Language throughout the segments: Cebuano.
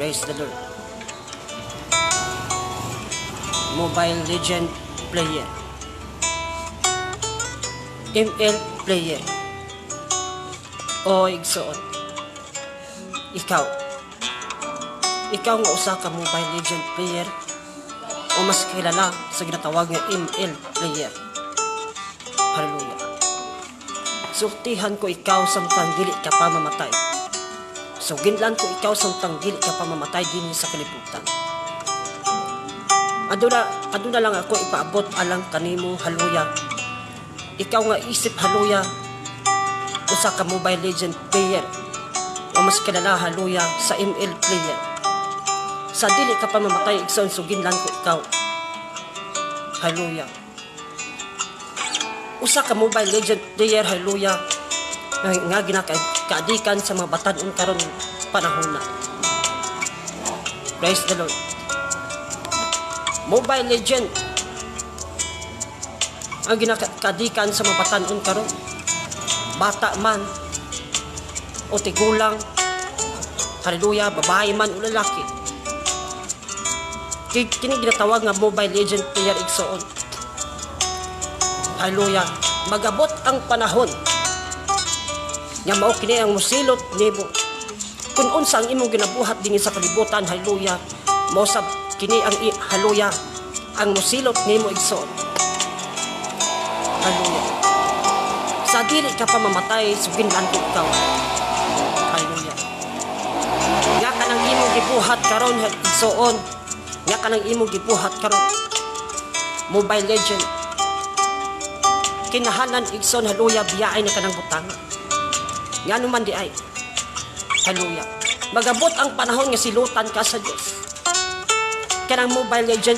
Praise the Lord. Mobile Legend player. ML player. O igsoon. Ikaw. Ikaw nga usa ka Mobile Legend player o mas kilala sa ginatawag nga ML player. Hallelujah. Sultihan ko ikaw samtang dili ka pa mamatay. Suginlan ko ikaw samtang dili ka pa mamatay dinhi sa kalibutan. Aduna lang ako ipaabot alang kanimo, hallelujah. Ikaw nga isip, hallelujah, usa ka Mobile Legend player o mas kilala, hallelujah, sa ML player. Sa dili ka pa mamatay, igsoon, suginlan ko ikaw. Hallelujah. Usa ka Mobile Legend player, hallelujah, nga ginakaadikan sa mga batan-on karon panahon na. Praise the Lord. Mobile Legend ang ginakaadikan sa mga batan-on karon. Bata man o tigulang, hallelujah, babae man o lalaki. Kini ginatawag nga Mobile Legend player, igsoon. Hallelujah. Magabot ang panahon nga mao kini ang musilot nimo. Kung unsa ang imong ginabuhat dinhi sa kalibutan, hallelujah, mao sab kini ang hallelujah, ang musilot nimo, igsoon. Hallelujah. Sa dili ka pa mamatay, suginlan ko ikaw. Hallelujah. Nga kanang imong gibuhat karon, igsoon, nga kanang imong gibuhat karon, Mobile Legend, kinahanglan, igsoon, hallelujah, biyaay na kanang butanga. Ngano man di ay? Hallelujah. Magabot ang panahon nga silutan ka sa Dios. Kanang Mobile Legend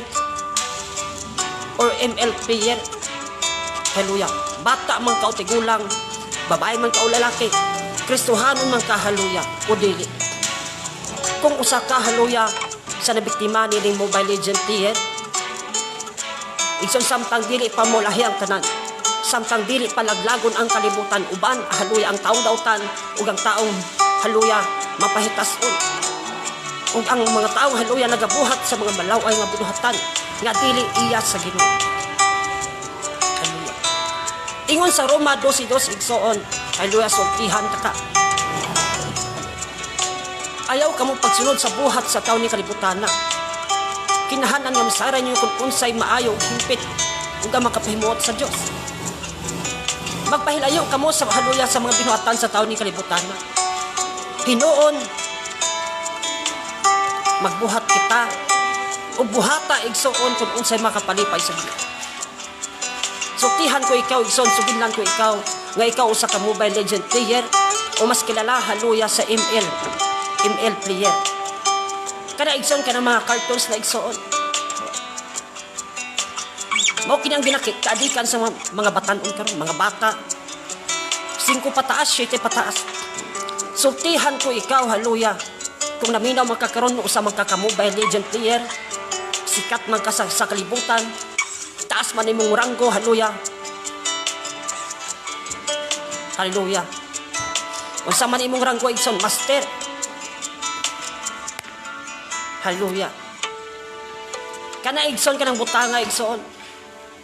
or ML player. Hallelujah. Bata man ka o tigulang, babae man ka o lalaki, Kristohanon man ka, hallelujah, o dili. Kung usa ka, hallelujah, sa nabiktima nining Mobile Legend player, igsoon, samtang dili pa molahi ang tanan, samtang dili pa laglagon ang kalibutan uban, hallelujah, ang taong dautan ug ang taong, hallelujah, mapahitason ug ang mga taong, hallelujah, nagabuhat sa mga malaway nga binuhatan nga dili iya sa Ginoo. Hallelujah. Ingon sa Roma 12:2, igsoon, hallelujah, sultihan ka ka. Ayaw kamo pagsunod sa buhat sa tawo ni kalibutan na. Kinahanglan nga masaray niyo kung unsay maayo ug hingpit ug ang makapahimuot sa Dios. Magpahilayo kamo sa, hallelujah, sa mga binuhatan sa tawo ni kalibutan na. Hinuon magbuhat kita ug buhata, igsoon, kung unsay makapalipay sa Dios. Sultihan ko ikaw, igsoon, suginlan ko ikaw nga ikaw usa ka Mobile Legend player o mas kilala, hallelujah, sa ML player. Kana, igsoon, kana mga cartoons na, igsoon. Mao kini ang ginakaadikan sa mga batan-on karon, mga bata. 5 pataas, 7 pataas. Sultihan ko ikaw, hallelujah. Kung naminaw man ka karon usa man ka ka Mobile Legend player, sikat man ka sa kalibutan, taas man imong ranggo, hallelujah. Hallelujah. Unsa man imong ranggo, igsoon, master. Hallelujah. Kana, igsoon, kanang butanga, igsoon.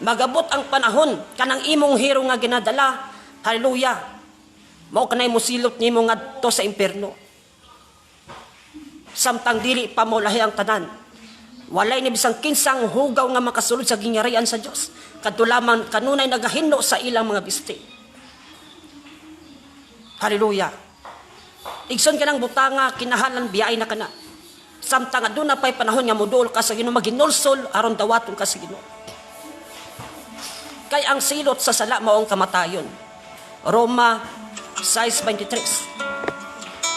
Magabot ang panahon kanang imong hero nga ginadala, hallelujah. Mao kanay mosilot nimo ngadto sa impierno. Samtang dili pa molahi ang tanan. Walay ni bisang kinsang hugaw nga makasulod sa gingharian sa Dios. Kadto lamang kanunay nagahinlo sa ilang mga bisti. Hallelujah. Igsoon, kanang butanga, kinahanglan biyaay na kana. Samtang aduna pay panahon nga moduol ka sa Ginoo, maginulsol aron dawaton ka sa Ginoo. Kay ang silot sa sala maong kamatayon. Roma 6:23.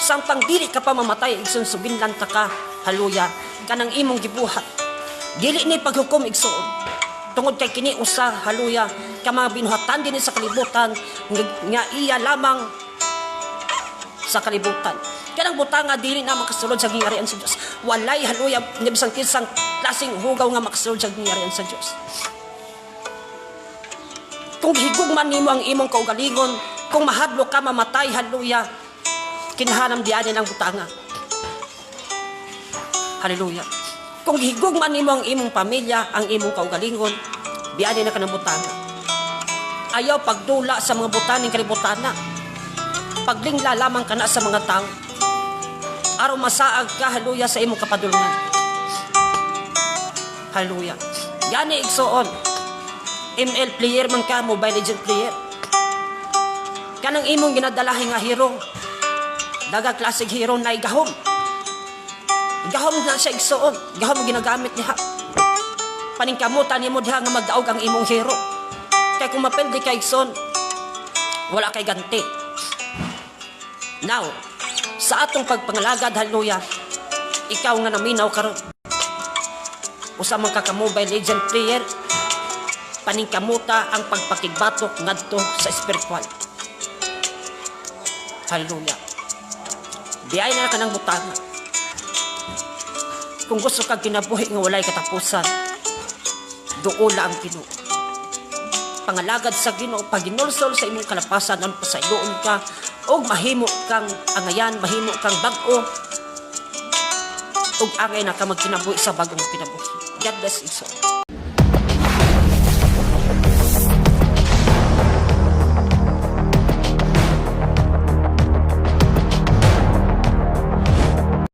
Samtang dili ka pa mamatay, igsoon, suginlan ta ka, hallelujah, kanang imong gibuhat. Dili ni paghukom, igsoon. Tungod kay kini usa, hallelujah, ka mga binuhatan dinhi sa kalibutan nga iya lamang sa kalibutan. Kanang butanga dili na makasulod sa gingharian sa Dios. Walay, hallelujah, ni bisang kinsang klaseng hugaw nga makasulod sa gingharian sa Dios. Kung higugman nimo ang imong kaugalingon, kung mahadlok ka mamatay, hallelujah, kinahanglan diani ng butanga. Hallelujah. Kung gihigugma nimo ang imong pamilya, ang imong kaugalingon, biyani na kanang butana. Ayaw pagdula sa mga butaning kalibutana. Paglingla lamang kana sa mga tao. Aron masaag ka, hallelujah, sa imong kapadulngan. Hallelujah. Gani, igsoon. ML player man ka, Mobile Legend player. Kanang imong ginadalahi nga hero. Daga classic hero na gahom. Gahom na siya, igsoon. Gahom ginagamit niya. Paningkamutan nimo diha nga magdaog ang imong hero. Kay kung mapildi ka, igsoon, wala kay ganti. Now, sa atong pagpangalagad, hallelujah, ikaw nga naminaw karon. Usa man ka ka Mobile Legend player, paningkamuta ang pagpakigbatok ngadto sa spiritual. Hallelujah. Biyay na ka ng butana. Kung gusto kag kinabuhi nga walay katapusan, duola ang Ginoo. Pangalagad sa Ginoo, paginulsol sa imong kalapasan, ano pasayloon ka, og mahimo kang angayan, mahimo kang bag-o, ug angay na ka magkinabuhi sa bagong kinabuhi. God bless you, sir.